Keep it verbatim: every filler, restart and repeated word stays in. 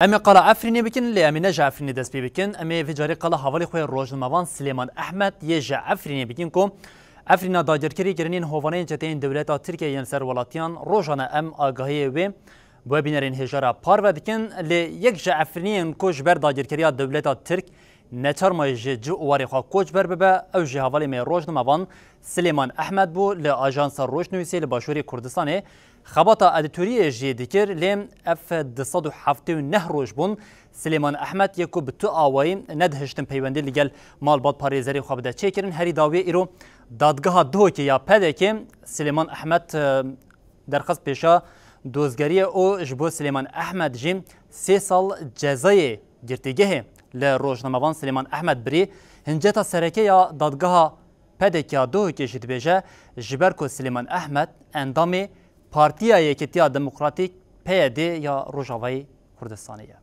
Em ê qala Efrînê bikin, lê em ê ne ji Efrînê dest pê bikin. Em ê vê carê qala hevalê xwe rojnamevan Silêman Ehmed yê ji Efrînê bikin ku Efrîna dagirkerî kirinên hovaneyên çeteyên dewleta Tirkiyeyê yên ser welatiyan rojane em agahiyê wê bi webînerên hêjara parve dikin. Lê yek ji Efrîniyên ku ji ber dagirkeriya dewleta Tirk neçar mayî ji cih û warê xwe koçber bibe, ew jî hevalê me rojnamevan Silêman Ehmed bû, li Ajansa Rojnivîsê li Başûrê Kurdistanê xebata edîtoriyê jî dikir, lê ev du sed û heftê û neh roj bûn Silêman Ehmed yê ku bi tu awayî nedihiştin peywendî li gel malbat parêzerê xwe bide çêkirin. Herî dawiyê îro dadgeha Duhokê ya P D K Silêman Ehmed, e, derxist pêşa dozgeriyê û ji bo Silêman Ehmed jî sê sal cezayê girtîgehê li rojnamevan Silêman Ehmed Birî hinceta sereke ya dadgeha P D K ya Duhokê jî dibêje, ji ber ku Silêman Ehmed endamê Partiya Yekîtiya Demokratîk, P Y D, ya Rojavayê Kurdistanê ye.